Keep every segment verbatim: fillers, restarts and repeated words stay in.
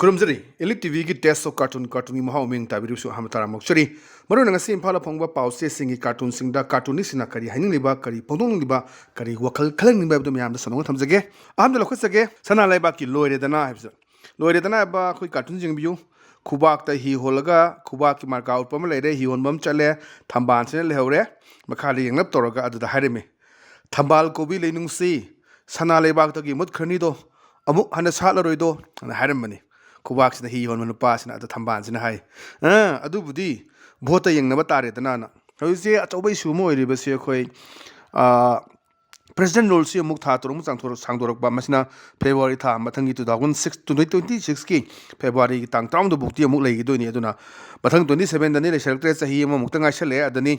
ꯈꯨꯔꯨꯝꯖꯔꯤ꯫ Elite T ꯚꯤꯒꯤ Taste of Cartoon, ꯀꯥꯔꯇꯨꯟꯒꯤ ꯃꯍꯥꯎ ꯃꯤꯡ ꯇꯥꯕꯤꯔꯤꯕꯁꯨ ꯑꯍꯥꯟꯕ ꯇꯔꯥꯝꯅ ꯑꯣꯛꯆꯔꯤ꯫ ꯃꯔꯨꯑꯣꯏꯅ ꯉꯁꯤ ꯏꯝꯐꯥꯜꯗ ꯐꯣꯡꯕ ꯄꯥꯎꯆꯦꯁꯤꯡꯒꯤ ꯀꯥꯔꯇꯨꯟꯁꯤꯡꯗ ꯀꯥꯔꯇꯨꯟꯅꯤꯁꯤꯡꯅ ꯀꯔꯤ ꯍꯥꯏꯅꯤꯡꯂꯤꯕ, ꯀꯔꯤ ꯐꯣꯡꯗꯣꯛꯅꯤꯡꯂꯤꯕ, ꯀꯔꯤ ꯋꯥꯈꯜ ꯈꯜꯍꯟꯅꯤꯡꯕ ꯍꯥꯏꯕꯗꯨ ꯃꯌꯥꯝꯗ ꯁꯟꯗꯣꯛꯅ ꯊꯝꯖꯒꯦ꯫ ꯑꯍꯥꯟꯕꯗ ꯂꯧꯈꯠꯆꯒꯦ, ꯁꯅꯥ ꯂꯩꯕꯥꯛꯀꯤ ꯂꯣꯏꯔꯦꯗꯅ ꯍꯥꯏꯕꯁꯦ꯫ ꯂꯣꯏꯔꯦꯗꯅ ꯍꯥꯏꯕ ꯑꯩꯈꯣꯏ ꯀꯥꯔꯇꯨꯟ ꯌꯦꯡꯕꯤꯌꯨ꯫ ꯈꯨꯕꯥꯛꯇ ꯍꯤ ꯍꯣꯜꯂꯒ ꯈꯨꯕꯥꯛꯀꯤ ꯃꯥꯔꯀꯥ ꯎꯠꯄ ꯑꯃ ꯂꯩꯔꯦ, ꯍꯤ ꯍꯣꯟꯕ ꯑꯃ ꯆꯠꯂꯦ, ꯊꯝꯕꯥꯜꯁꯤꯅ ꯂꯩꯍꯧꯔꯦ꯫ ꯃꯈꯥꯗ ꯌꯦꯡꯂꯞ ꯇꯧꯔꯒ ꯑꯗꯨꯗ ꯍꯥꯏꯔꯝꯃꯤ, "ꯊꯝꯕꯥꯜ ꯀꯣꯕꯤ ꯂꯩꯅꯨꯡꯁꯤ, ꯁꯅꯥ ꯂꯩꯕꯥꯛꯇꯒꯤ ꯃꯨꯠꯈ꯭ꯔꯅꯤꯗꯣ, ꯑꯃꯨꯛ ꯍꯟꯅ ꯁꯥꯠꯂꯔꯣꯏꯗꯣ" ꯑꯅ ꯍꯥꯏꯔꯝꯕꯅꯤ꯫ ꯈꯨꯕꯥꯛꯁꯤꯗ ꯍꯤ ꯍꯣꯟꯕ ꯅꯨꯄꯥꯁꯤꯅ ꯑꯗ ꯊꯝꯕꯥꯜꯁꯤꯅ ꯍꯥꯏ, "ꯑ, ꯑꯗꯨꯕꯨꯗꯤ ꯚꯣꯠꯇ ꯌꯦꯡꯅꯕ ꯇꯥꯔꯦꯗꯅꯥꯅ"꯫ ꯍꯧꯖꯤꯛꯁꯦ ꯑꯆꯧꯕ ꯏꯁꯨ ꯑꯃ ꯑꯣꯏꯔꯤꯕꯁꯤ ꯑꯩꯈꯣꯏ, ꯑ, ꯄ꯭ꯔꯦꯁꯤꯗꯦꯟ ꯔꯨꯜꯁꯤ ꯑꯃꯨꯛ ꯊꯥ ꯇꯔꯨꯛꯃꯨꯛ ꯆꯥꯡꯊꯣꯔꯛ-, ꯁꯥꯡꯗꯣꯔꯛꯄ, ꯃꯁꯤꯅ ꯐꯦꯕ꯭ꯔꯨꯋꯥꯔꯤ ꯊꯥ ꯃꯊꯪꯒꯤ two thousand six, twenty twenty sixꯀꯤ ꯐꯦꯕ꯭ꯔꯨꯋꯥꯔꯤꯒꯤ ꯇꯥꯡ ꯇꯔꯥꯍꯨꯝꯗꯣꯏ ꯐꯥꯎꯗꯤ ꯑꯃꯨꯛ ꯂꯩꯈꯤꯗꯣꯏꯅꯤ꯫ ꯑꯗꯨꯅ ꯃꯊꯪ twenty sevenꯗꯅꯤ, ꯂꯩꯁꯜꯂꯛꯇ꯭ꯔꯦ, ꯆꯍꯤ ꯑꯃꯃꯨꯛꯇ ꯉꯥꯏꯁꯜꯂꯛꯑꯦ꯫ ꯑꯗꯅꯤ,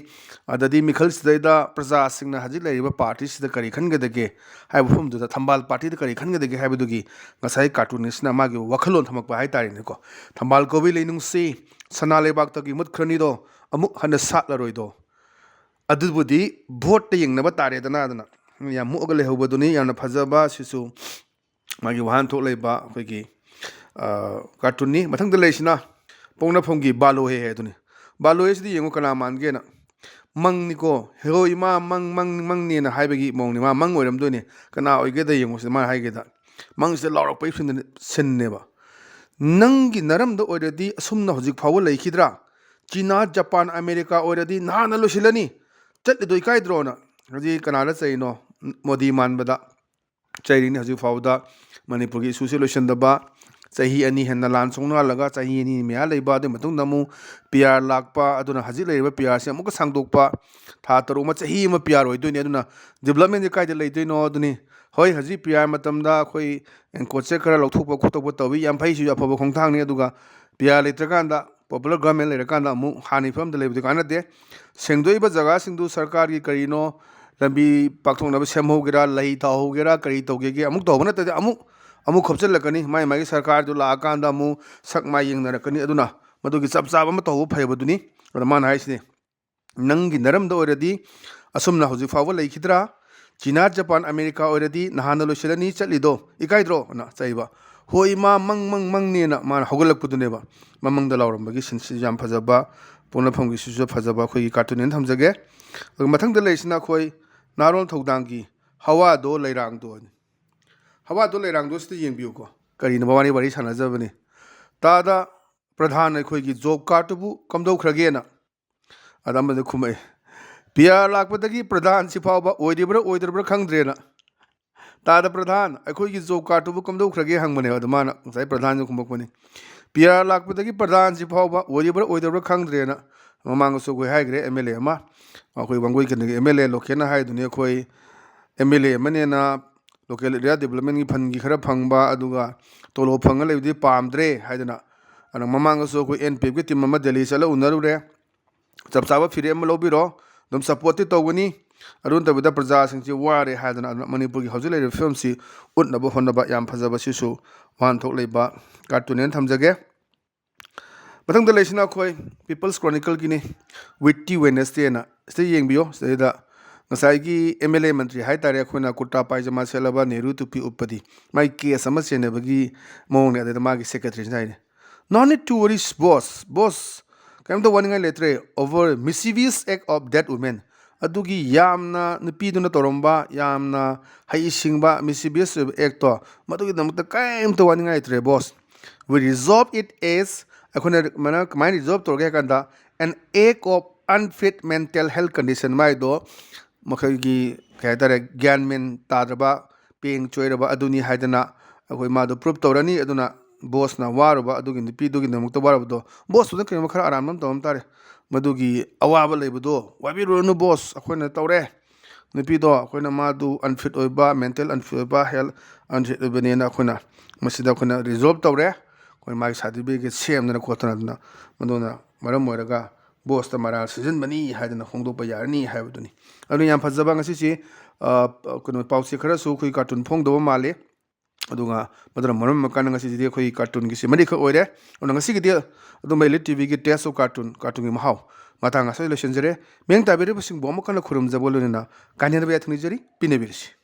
ꯑꯗꯗꯤ ꯃꯤꯈꯜꯁꯤꯗꯩꯗ ꯄ꯭ꯔꯖꯥꯁꯤꯡꯅ ꯍꯧꯖꯤꯛ ꯂꯩꯔꯤꯕ ꯄꯥꯔꯇꯤꯁꯤꯗ ꯀꯔꯤ ꯈꯟꯒꯗꯒꯦ ꯍꯥꯏꯕ ꯃꯐꯝꯗꯨꯗ ꯊꯝꯕꯥꯜ ꯄꯥꯔꯇꯤꯗ ꯀꯔꯤ ꯈꯟꯒꯗꯒꯦ ꯍꯥꯏꯕꯗꯨꯒꯤ ꯉꯁꯥꯏ ꯀꯥꯔꯇꯨꯟꯅꯤꯁꯅ ꯃꯥꯒꯤ ꯋꯥꯈꯜꯂꯣꯟ ꯊꯝꯃꯛꯄ ꯍꯥꯏꯇꯥꯔꯦꯅꯦꯀꯣ꯫ "ꯊꯝꯕꯥꯜ ꯀꯣꯕꯤ ꯂꯩꯅꯨꯡꯁꯤ, ꯁꯅꯥ ꯂꯩꯕꯥꯛꯇꯒꯤ ꯃꯨꯠꯈ꯭ꯔꯅꯤꯗꯣ, ꯑꯃꯨꯛ ꯍꯟꯅ ꯁꯥꯠꯂꯔꯣꯏꯗꯣ, ꯑꯗꯨꯕꯨꯗꯤ ꯚꯣꯠꯇ ꯌꯦꯡꯅꯕ ꯇꯥꯔꯦꯗꯅ" ꯑꯗꯨꯅ ꯌꯥꯝ ꯃꯨꯛꯑꯒ ꯂꯩꯍꯧꯕꯗꯨꯅꯤ꯫ ꯌꯥꯝꯅ ꯐꯖꯕ, ꯁꯤꯁꯨ ꯃꯥꯒꯤ ꯋꯥꯍꯟꯊꯣꯛ ꯂꯩꯕ ꯑꯩꯈꯣꯏꯒꯤ, ꯑ, ꯀꯥꯔꯇꯨꯟꯅꯤ꯫ ꯃꯊꯪꯗ ꯂꯩꯔꯤꯁꯤꯅ ꯄꯣꯛꯅꯐꯝꯒꯤ ꯕꯥꯂꯣꯍꯦ ꯍꯥꯏꯗꯨꯅꯤ꯫ ꯕꯥꯂꯣꯍꯦꯁꯤꯗꯤ ꯌꯦꯡꯉꯨ ꯀꯅꯥ ꯃꯥꯟꯒꯦꯅ꯫ ꯃꯪꯅꯤꯀꯣ, "ꯍꯦꯔꯣ ꯏꯃꯥ, ꯃꯪ, ꯃꯪ, ꯃꯪꯅꯦꯅ" ꯍꯥꯏꯕꯒꯤ ꯃꯑꯣꯡꯅꯤ꯫ ꯃꯥ ꯃꯪ ꯑꯣꯏꯔꯝꯗꯣꯏꯅꯦ꯫ ꯀꯅꯥ ꯑꯣꯏꯒꯦꯗ ꯌꯦꯡꯉꯨ ꯁꯤꯗ ꯃꯥꯅ ꯍꯥꯏꯒꯦꯗ꯫ ꯃꯪꯁꯤꯗ ꯂꯥꯎꯔꯛꯄꯒꯤ ꯁꯤꯟꯗꯅꯤ-, ꯁꯤꯟꯅꯦꯕ꯫ "ꯅꯪꯒꯤ ꯅꯔꯝꯗ ꯑꯣꯏꯔꯗꯤ ꯑꯁꯨꯝꯅ ꯍꯧꯖꯤꯛ ꯐꯥꯎꯕ ꯂꯩꯈꯤꯗ꯭ꯔꯥ? ꯆꯤꯅꯥ, ꯖꯄꯥꯟ, ꯑꯃꯦꯔꯤꯀꯥ ꯑꯣꯏꯔꯗꯤ ꯅꯍꯥꯟꯅ ꯂꯣꯏꯁꯤꯜꯂꯅꯤ꯫ ꯆꯠꯂꯤꯗꯣ ꯏꯀꯥꯏꯗ꯭ꯔꯣꯅ?" ꯍꯧꯖꯤꯛ ꯀꯅꯥꯗ ꯆꯩꯅꯣ? ꯃꯣꯗꯤ ꯃꯥꯟꯕꯗ ꯆꯩꯔꯤꯅꯤ꯫ ꯍꯧꯖꯤꯛ ꯐꯥꯎꯕꯗ ꯃꯅꯤꯄꯨꯔꯒꯤ ꯏꯁꯨꯁꯦ ꯂꯣꯏꯁꯤꯟꯗꯕ, ꯆꯍꯤ ꯑꯅꯤ ꯍꯦꯟꯅ ꯂꯥꯟ ꯁꯣꯛꯅꯍꯜꯂꯒ ꯆꯍꯤ ꯑꯅꯤ ꯃꯌꯥ ꯂꯩꯕ, ꯑꯗꯨꯒꯤ ꯃꯇꯨꯡꯗ ꯑꯃꯨꯛ ꯄꯤ ꯑꯥꯔ ꯂꯥꯛꯄ, ꯑꯗꯨꯅ ꯍꯧꯖꯤꯛ ꯂꯩꯔꯤꯕ ꯄꯤ ꯑꯥꯔꯁꯦ ꯑꯃꯨꯛꯀ ꯁꯥꯡꯗꯣꯛꯄ, ꯊꯥ ꯇꯔꯨꯛ ꯑꯃ, ꯆꯍꯤ ꯑꯃ ꯄꯤ ꯑꯥꯔ ꯑꯣꯏꯗꯣꯏꯅꯤ꯫ ꯑꯗꯨꯅ ꯗꯤꯕꯂꯞꯃꯦꯟꯁꯦ ꯀꯥꯏꯗ ꯂꯩꯗꯣꯏꯅꯣ? ꯑꯗꯨꯅꯤ꯫ ꯍꯣꯏ, ꯍꯧꯖꯤꯛ ꯄꯤ ꯑꯥꯔ ꯃꯇꯝꯗ ꯑꯩꯈꯣꯏ ꯑꯦꯟꯀꯣꯠꯁꯦ ꯈꯔ ꯂꯧꯊꯣꯛꯄ ꯈꯣꯠꯇꯣꯛꯄ ꯇꯧꯏ, ꯌꯥꯝ ꯐꯩ, ꯁꯤꯁꯨ ꯑꯐꯕ ꯈꯣꯡꯊꯥꯡꯅꯤ꯫ ꯑꯗꯨꯒ ꯄꯤ ꯑꯥꯔ ꯂꯩꯇ꯭ꯔꯀꯥꯟꯗ, ꯄꯣꯄꯨꯂꯔ ꯒꯚꯔꯟꯃꯦꯟ ꯂꯩꯔꯀꯥꯟꯗ ꯑꯃꯨꯛ ꯍꯥꯟꯅꯒꯤ ꯐꯤꯕꯝꯗ ꯂꯩꯕꯗꯤ ꯀꯥꯟꯅꯗꯦ꯫ ꯁꯦꯡꯗꯣꯛꯏꯕ ꯖꯒꯥꯁꯤꯡꯗꯨ ꯁꯔꯀꯥꯔꯒꯤ ꯀꯔꯤꯅꯣ, ꯂꯝꯕꯤ ꯄꯥꯛꯊꯣꯛꯅꯕ ꯁꯦꯝꯍꯧꯒꯦꯔꯥ, ꯂꯩ ꯊꯥꯍꯧꯒꯦꯔꯥ, ꯀꯔꯤ ꯇꯧꯒꯦꯒꯦ, ꯑꯃꯨꯛ ꯇꯧꯕ ꯅꯠꯇ꯭ꯔꯗꯤ ꯑꯃꯨꯛ, ꯑꯃꯨꯛ ꯈꯣꯞꯆꯤꯜꯂꯛꯀꯅꯤ꯫ ꯃꯥꯏ ꯃꯥꯒꯤ ꯁꯔꯀꯥꯔꯗꯨ ꯂꯥꯛꯑꯀꯥꯟꯗ ꯑꯃꯨꯛ ꯁꯛ ꯃꯥꯏ ꯌꯦꯡꯅꯔꯛꯀꯅꯤ꯫ ꯑꯗꯨꯅ ꯃꯗꯨꯒꯤ ꯆꯞ ꯆꯥꯕ ꯑꯃ ꯇꯧꯕ ꯐꯩꯕꯗꯨꯅꯤ꯫ ꯑꯗꯨꯅ ꯃꯥꯅ ꯍꯥꯏꯁꯤꯅꯤ, "ꯅꯪꯒꯤ ꯅꯔꯝꯗ ꯑꯣꯏꯔꯗꯤ ꯑꯁꯨꯝꯅ ꯍꯧꯖꯤꯛ ꯐꯥꯎꯕ ꯂꯩꯈꯤꯗ꯭ꯔꯥ? ꯆꯤꯅꯥ, ꯖꯄꯥꯟ, ꯑꯃꯦꯔꯤꯀꯥ ꯑꯣꯏꯔꯗꯤ ꯅꯍꯥꯟꯅ ꯂꯣꯏꯁꯤꯜꯂꯅꯤ, ꯆꯠꯂꯤꯗꯣ ꯏꯀꯥꯏꯗ꯭ꯔꯣ?" ꯑꯅ ꯆꯩꯕ꯫ "ꯍꯣꯏ ꯏꯃꯥ, ꯃꯪ ꯃꯪ ꯃꯪꯅꯦꯅ" ꯃꯥꯅ ꯍꯧꯒꯠꯂꯛꯄꯗꯨꯅꯦꯕ꯫ ꯃꯃꯪꯗ ꯂꯥꯎꯔꯝꯕꯒꯤ ꯁꯤꯟꯁꯤꯁꯨ ꯌꯥꯝ ꯐꯖꯕ, ꯄꯣꯛꯅꯐꯝꯒꯤꯁꯤꯁꯨ ꯐꯖꯕ ꯑꯩꯈꯣꯏꯒꯤ ꯀꯥꯔꯇꯨꯟꯅꯦꯅ ꯊꯝꯖꯒꯦ꯫ ꯑꯗꯨꯒ ꯃꯊꯪꯗ ꯂꯩꯔꯤꯁꯤꯅ ꯑꯩꯈꯣꯏ ꯅꯍꯥꯔꯣꯜ ꯊꯧꯗꯥꯡꯒꯤ "ꯍꯋꯥꯗꯣ ꯂꯩꯔꯥꯡꯗꯣ" ꯍꯥꯏꯅ꯫ "ꯍꯋꯥꯗꯣ ꯂꯩꯔꯥꯡꯗꯣ" ꯁꯤꯗ ꯌꯦꯡꯕꯤꯌꯨꯀꯣ꯫ ꯀꯔꯤꯅꯣ ꯃꯕꯥꯅꯤ ꯋꯥꯔꯤ ꯁꯥꯟꯅꯖꯕꯅꯤ꯫ "ꯇꯥꯗ ꯄ꯭ꯔꯙꯥꯟ, ꯑꯩꯈꯣꯏꯒꯤ ꯖꯣꯕ ꯀꯥꯔꯠꯇꯨꯕꯨ ꯀꯝꯗꯧꯈ꯭ꯔꯒꯦꯅ?" ꯑꯗ ꯑꯃꯗ ꯈꯨꯝꯃꯛꯑꯦ, "ꯄꯤ ꯑꯥꯔ ꯂꯥꯛꯄꯗꯒꯤ ꯄ꯭ꯔꯙꯥꯟꯁꯤ ꯐꯥꯎꯕ ꯑꯣꯏꯔꯤꯕ꯭ꯔꯥ ꯑꯣꯏꯗ꯭ꯔꯕ꯭ꯔꯥ ꯈꯪꯗ꯭ꯔꯦꯅ꯫ ꯇꯥꯗ ꯄ꯭ꯔꯙꯥꯟ, ꯑꯩꯈꯣꯏꯒꯤ ꯖꯣꯕ ꯀꯥꯔꯠꯇꯨꯕꯨ ꯀꯝꯗꯧꯈ꯭ꯔꯒꯦ?" ꯍꯪꯕꯅꯦꯕ꯫ ꯑꯗ ꯃꯥꯅ ꯉꯁꯥꯏ ꯄ꯭ꯔꯙꯥꯟꯁꯤ ꯈꯨꯝꯃꯛꯄꯅꯤ, "ꯄꯤ ꯑꯥꯔ ꯂꯥꯛꯄꯗꯒꯤ ꯄ꯭ꯔꯙꯥꯟꯁꯤ ꯐꯥꯎꯕ ꯑꯣꯏꯔꯤꯕ꯭ꯔꯥ ꯑꯣꯏꯗ꯭ꯔꯕ꯭ꯔꯥ ꯈꯪꯗ꯭ꯔꯦꯅ"꯫ ꯃꯃꯥꯡꯗꯁꯨ ꯑꯩꯈꯣꯏ ꯍꯥꯏꯈ꯭ꯔꯦ, ꯑꯦꯝ ꯑꯦꯜ ꯑꯦ ꯑꯃ, ꯑꯩꯈꯣꯏ ꯋꯥꯡꯒꯣꯏ ꯀꯦꯟꯗ꯭ꯔꯒꯤ ꯑꯦꯝ ꯑꯦꯜ ꯑꯦ ꯂꯣꯀꯦꯜꯅ ꯍꯥꯏꯗꯨꯅꯤ, ꯑꯩꯈꯣꯏ ꯑꯦꯝ ꯑꯦꯜ ꯑꯦ ꯑꯃꯅꯦꯅ ꯂꯣꯀꯦꯜ ꯑꯦꯔꯤꯌꯥ ꯗꯤꯕꯂꯞꯃꯦꯟꯒꯤ ꯐꯟꯒꯤ ꯈꯔ ꯐꯪꯕ, ꯑꯗꯨꯒ ꯇꯣꯂꯣꯞ ꯐꯪꯉ ꯂꯩꯕꯗꯤ ꯄꯥꯝꯗ꯭ꯔꯦ ꯍꯥꯏꯗꯅ꯫ ꯑꯗꯣ ꯃꯃꯥꯡꯗꯁꯨ ꯑꯩꯈꯣꯏ ꯑꯦꯟ ꯄꯤ ꯑꯦꯐꯀꯤ ꯇꯤꯝ ꯑꯃ ꯗꯦꯜꯂꯤ ꯆꯠꯂ ꯎꯅꯔꯨꯔꯦ꯫ ꯆꯞ ꯆꯥꯕ ꯐꯤꯔꯦꯞ ꯑꯃ ꯂꯧꯕꯤꯔꯣ, ꯑꯗꯨꯝ ꯁꯞꯄꯣꯔꯠꯇꯤ ꯇꯧꯒꯅꯤ꯫ ꯑꯗꯨ ꯅꯠꯇꯕꯤꯗ ꯄ꯭ꯔꯖꯥꯁꯤꯡꯁꯤ ꯋꯥꯔꯦ ꯍꯥꯏꯗꯅ ꯑꯗꯨꯅ ꯃꯅꯤꯄꯨꯔꯒꯤ ꯍꯧꯖꯤꯛ ꯂꯩꯔꯤꯕ ꯐꯤꯕꯝꯁꯤ ꯎꯠꯅꯕ ꯍꯣꯠꯅꯕ ꯌꯥꯝ ꯐꯖꯕ ꯁꯤꯁꯨ ꯋꯥꯍꯟꯊꯣꯛ ꯂꯩꯕ ꯀꯥꯔꯇꯨꯟꯅꯦꯅ ꯊꯝꯖꯒꯦ꯫ ꯃꯊꯪꯗ ꯂꯩꯁꯤꯅ ꯑꯩꯈꯣꯏ ꯄꯤꯄꯜꯁ ꯀ꯭ꯔꯣꯅꯤꯀꯜꯒꯤꯅꯤ, ꯋꯤꯠꯇꯤ ꯋꯦꯅꯁꯗꯦꯅ꯫ ꯁꯤꯗ ꯌꯦꯡꯕꯤꯌꯣ꯫ ꯁꯤꯗꯩꯗ ꯉꯁꯥꯏꯒꯤ ꯑꯦꯝ ꯑꯦꯜ ꯑꯦ ꯃꯟꯇ꯭ꯔꯤ ꯍꯥꯏꯇꯥꯔꯦ, ꯑꯩꯈꯣꯏꯅ ꯀꯨꯔꯇꯥ ꯄꯥꯏꯖꯃꯥ ꯁꯦꯠꯂꯕ, ꯅꯦꯍꯔꯨ ꯇꯨꯄꯤ ꯎꯞꯄꯗꯤ, ꯃꯥꯒꯤ ꯀꯦꯁ ꯑꯃ ꯆꯦꯟꯅꯕꯒꯤ ꯃꯑꯣꯡꯅꯦ꯫ ꯑꯗꯩꯗ ꯃꯥꯒꯤ ꯁꯦꯀ꯭ꯔꯦꯇꯔꯤꯁꯤꯅ ꯍꯥꯏꯅꯦ, "No need to worry, boss. Boss, ꯀꯔꯤꯝꯇ ꯋꯥꯅꯤꯡꯉꯥꯏ ꯂꯩꯇ꯭ꯔꯦ, over mischievous act of that woman꯫ ꯑꯗꯨꯒꯤ ꯌꯥꯝꯅ ꯅꯨꯄꯤꯗꯨꯅ ꯇꯧꯔꯝꯕ ꯌꯥꯝꯅ ꯍꯩꯁꯤꯡꯕ mischievous ꯑꯣꯏꯕ ꯑꯦꯛꯇꯣ, ꯃꯗꯨꯒꯤꯗꯃꯛꯇ ꯀꯔꯤꯝꯇ ꯋꯥꯅꯤꯡꯉꯥꯏ ꯂꯩꯇ꯭ꯔꯦ, boss꯫ We resolve it as," ꯑꯩꯈꯣꯏꯅ ꯃꯅ-, ꯀꯃꯥꯏꯅ ꯔꯤꯖꯣꯜꯕ ꯇꯧꯔꯒꯦ ꯍꯥꯏ ꯀꯥꯟꯗ, "an act of unfit mental health condition"꯫ ꯃꯥꯏꯗꯣ ꯃꯈꯣꯏꯒꯤ, ꯀꯩ ꯍꯥꯏꯇꯥꯔꯦ, ꯒ꯭ꯌꯥꯟ ꯃꯦꯟ ꯇꯥꯗ꯭ꯔꯕ, ꯄꯦꯡ ꯆꯣꯏꯔꯕ ꯑꯗꯨꯅꯤ ꯍꯥꯏꯗꯅ ꯑꯩꯈꯣꯏ ꯃꯥꯗꯣ ꯄ꯭ꯔꯨꯞ ꯇꯧꯔꯅꯤ꯫ ꯑꯗꯨꯅ ꯕꯣꯁꯅ ꯋꯥꯔꯨꯕ ꯑꯗꯨꯒꯤ ꯅꯨꯄꯤꯗꯨꯒꯤꯗꯃꯛꯇ ꯋꯥꯔꯨꯕꯗꯣ, ꯕꯣꯁꯇꯨꯗ ꯀꯩꯅꯣꯝꯃ ꯈꯔ ꯑꯔꯥꯟꯕ ꯑꯃ ꯇꯧꯔꯝ ꯇꯥꯔꯦ꯫ ꯃꯗꯨꯒꯤ ꯑꯋꯥꯕ ꯂꯩꯕꯗꯣ ꯋꯥꯕꯤꯔꯨꯔꯅꯨ ꯕꯣꯁ, ꯑꯩꯈꯣꯏꯅ ꯇꯧꯔꯦ꯫ ꯅꯨꯄꯤꯗꯣ ꯑꯩꯈꯣꯏꯅ ꯃꯥꯗꯨ ꯑꯟꯐꯤꯠ ꯑꯣꯏꯕ, ꯃꯦꯟꯇꯦꯜ ꯑꯟꯐꯤꯠ ꯑꯣꯏꯕ, ꯍꯦꯜꯊ ꯑꯟꯐꯤꯠ ꯑꯣꯏꯕꯅꯦꯅ ꯑꯩꯈꯣꯏꯅ ꯃꯁꯤꯗ ꯑꯩꯈꯣꯏꯅ ꯔꯤꯖꯣꯜꯕ ꯇꯧꯔꯦ꯫ ꯑꯩꯈꯣꯏ ꯃꯥꯒꯤ ꯁꯥꯔꯇꯤꯐꯤꯀꯦꯠ ꯁꯦꯝꯗꯅ ꯈꯣꯠꯇꯅ ꯑꯗꯨꯅ ꯃꯗꯨꯅ ꯃꯔꯝ ꯑꯣꯏꯔꯒ ꯕꯣꯁꯇ ꯃꯔꯥꯜ ꯁꯤꯖꯤꯟꯕꯅꯤ ꯍꯥꯏꯗꯅ ꯐꯣꯡꯗꯣꯛꯄ ꯌꯥꯔꯅꯤ ꯍꯥꯏꯕꯗꯨꯅꯤ꯫ ꯑꯗꯨ ꯌꯥꯝ ꯐꯖꯕ ꯉꯁꯤꯁꯤ, ꯑ, ꯀꯩꯅꯣ, ꯄꯥꯎꯆꯦ ꯈꯔꯁꯨ ꯑꯩꯈꯣꯏ ꯀꯥꯔꯇꯨꯟ ꯐꯣꯡꯗꯕ ꯃꯥꯜꯂꯤ꯫ ꯑꯗꯨꯒ ꯃꯗꯨꯅ ꯃꯔꯝ ꯑꯣꯏꯔꯀꯥꯟꯗ ꯉꯁꯤꯁꯤꯗꯤ ꯑꯩꯈꯣꯏꯒꯤ ꯀꯥꯔꯇꯨꯟꯒꯤꯁꯤ ꯃꯔꯤꯈꯛ ꯑꯣꯏꯔꯦ꯫ ꯑꯗꯨꯅ ꯉꯁꯤꯒꯤꯗꯤ ꯑꯗꯨꯝ ꯑꯦꯂꯤꯠ ꯇꯤ ꯚꯤꯒꯤ ꯇꯦꯁ ꯑꯣꯐ ꯀꯥꯔꯇꯨꯟ, ꯀꯥꯔꯇꯨꯟꯒꯤ ꯃꯍꯥꯎ ꯃꯇꯥꯡ ꯑꯁꯤꯗ ꯂꯣꯏꯁꯤꯟꯖꯔꯦ꯫ ꯃꯤꯠꯌꯦꯡ ꯇꯥꯕꯤꯔꯤꯕꯁꯤꯡꯕꯨ ꯑꯃꯨꯛ ꯍꯟꯅ ꯈꯨꯔꯨꯝꯖꯕꯒ ꯂꯣꯏꯅꯅ ꯀꯥꯏꯅꯅꯕ ꯌꯥꯊꯪ ꯅꯤꯖꯔꯤ, ꯄꯤꯅꯕꯤꯔꯁꯤ꯫